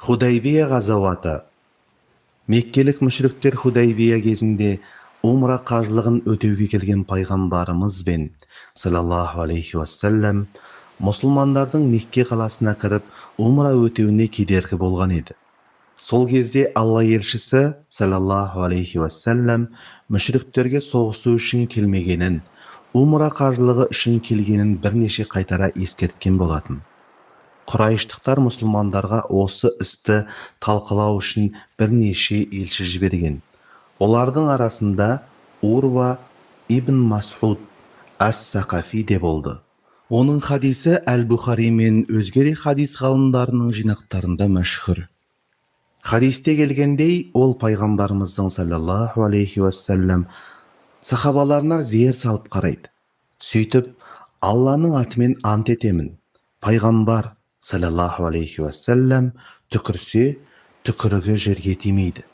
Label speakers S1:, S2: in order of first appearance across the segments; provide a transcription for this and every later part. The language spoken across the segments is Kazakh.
S1: Худайбия ғазауаты. Меккелік мүшриктер Худайбия кезінде умра қажылығын өтеуге келген пайғамбарымызбен, саллаллаху алейхи уассалам, мұсылмандардың Мекке қаласына кіріп, умра өтеуіне кедергі болған еді. Сол кезде Алла елшісі, саллаллаху алейхи уассалам, мүшриктерге соғысу үшін келмегенін, умра қажылығы үшін келгенін бірнеше қайтара ескерткен болатын. Құрайыштықтар мұсылмандарға осы істі талқылау үшін бірнеше елші жіберген. Олардың арасында Урва ибн Мас'уд ас-Сақафи де болды. Оның хадисі Әл-Бұхари мен өзге де хадис ғалымдарының жинақтарында мәшһүр. Хадисте келгендей, ол пайғамбарымыздың, саллаллаху алейхи уассалам, сахабаларына зер салып қарайды. Сөйтіп, «Алланың атымен ант етемін, пайғамбар, саллаллаху алейхи уассалам, түкірсе, түкірігі жерге тимейді.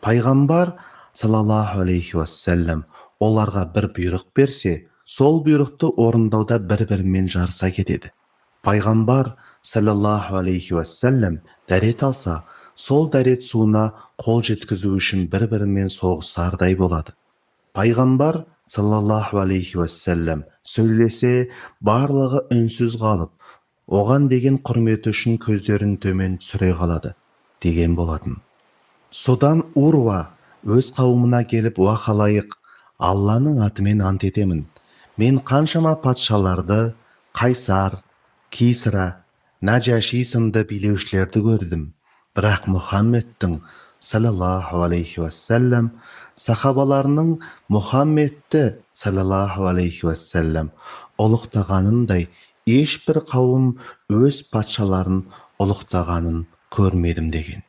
S1: Пайғамбар, саллаллаху алейхи уассалам, оларға бір бұйрық берсе, сол бұйрықты орындауда бір бірімен жарыса кетеді. Пайғамбар, саллаллаху алейхи уассалам, дәрет алса, сол дәрет суына қол жеткізу үшін бір бірімен соғысардай болады. Пайғамбар, саллаллаху алейхи уассалам, сөйлесе, барлығы үнсіз қалып, оған деген құрметі үшін көздерін төмен түсіре қалады», – деген болатын. Содан Урва өз қауымына келіп: «Уа халайық, Алланың атымен ант етемін, мен қаншама патшаларды, Қайсар, Кисра, Нәжаши сынды билеушілерді көрдім, бірақ Мұхаммедтің, саллаллаху алейхи уассалам, сахабаларының Мұхаммедті, саллаллаху алейхи уассалам, ұлықтағанындай ешбір қауым өз патшаларын ұлықтағанын көрмедім», – деген.